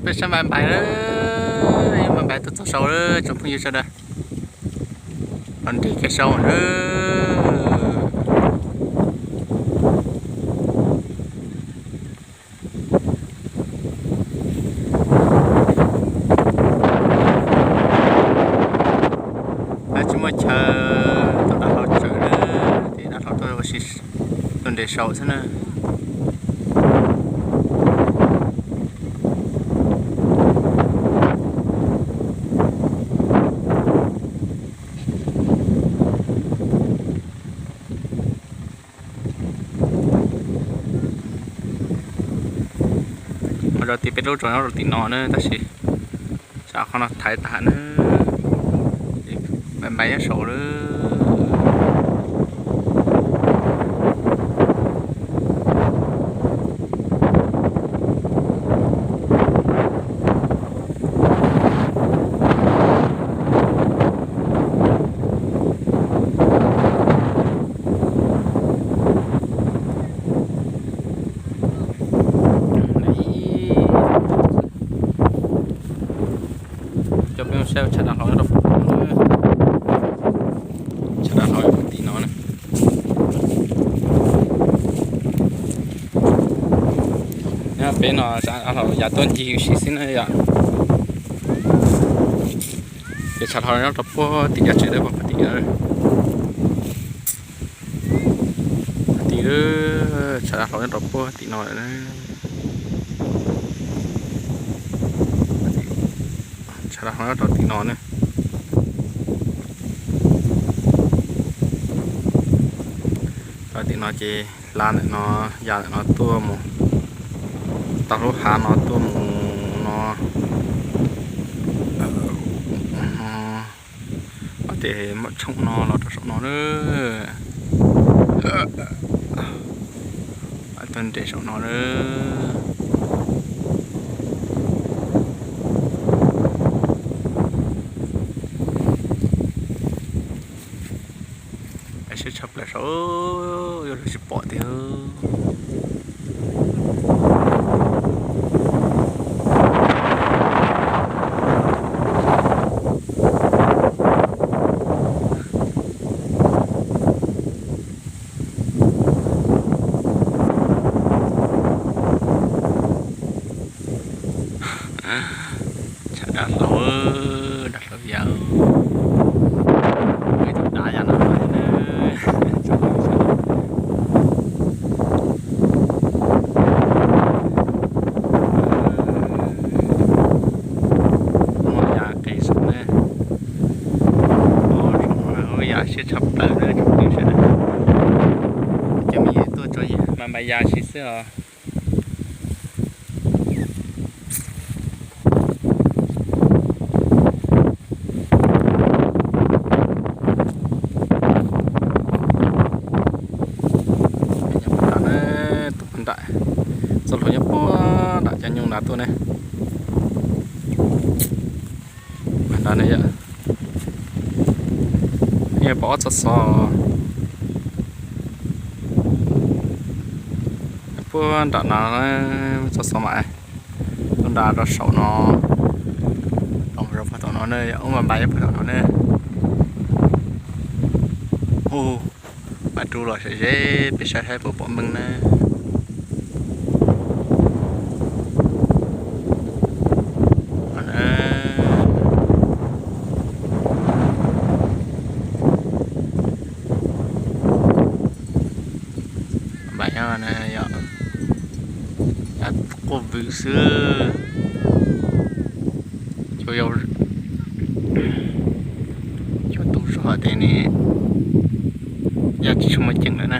Peb sab Npais Npais lawm, Npais Npais tuaj txog saud lawm tsoom phooj ywg sawv daws. Los nres kiag saud lawm. Tsis muaj chaw, tuaj dav hlau tsawm na, ces dav hlau tuaj ua si, tuaj nres saud xwb na. Ho zov tis peb lub tseem nyob rau tim no na, tab sis tsam qhov no thaiv tas na, Npais Npais nyob saud lawm. Coj peb mus saib tshav dav hlau nyob rau, tshav dav hlau tim no na. Peb no tshav dav hlau yav tuaj ncig ua si xwb na yom. Ces tshav hlau nyob rau puag tim cov tsev lawm, puag tim, puag tim, tshav dav hlau nyob rau puag tim no lawm. Tshav dav hlau nyob rau tim no na. Rau tim no ces hla ntawm no, ya ntawm no tuaj mus tau lub hav no tuaj mus no, no, ces muaj tshooj no los rau saum no na. Tuaj nres saum no na. Siab tshaj plaws saud, yuav luag tsis pom tiag. Tshav dav hlau, dav hlau yau. Peb tus dav yam no na. Muaj ya qis saum na. Ua ya siab tshaj plaws na tsoom phooj ywg sawv daws. Cov me nyuam tuaj tso yam mas npais ya si xwb os. Tus nram, txoj hlua nyob puag nram cov nyoog nrad tuaj ne. Nrad ne yom, pom ob txoj xov puag nram no, txoj xov mas tuaj nrad rau saum no, los rau puag tom no ne, ub mas npais puag tom no ne. Hu, mas rub los sawv ze peb saib saib puas pom meej na. Npais nyob na yom, yav quaj vwm xwb. Cua, cua tu zog tias ne, yam tsis tshua muaj ceem lawm na.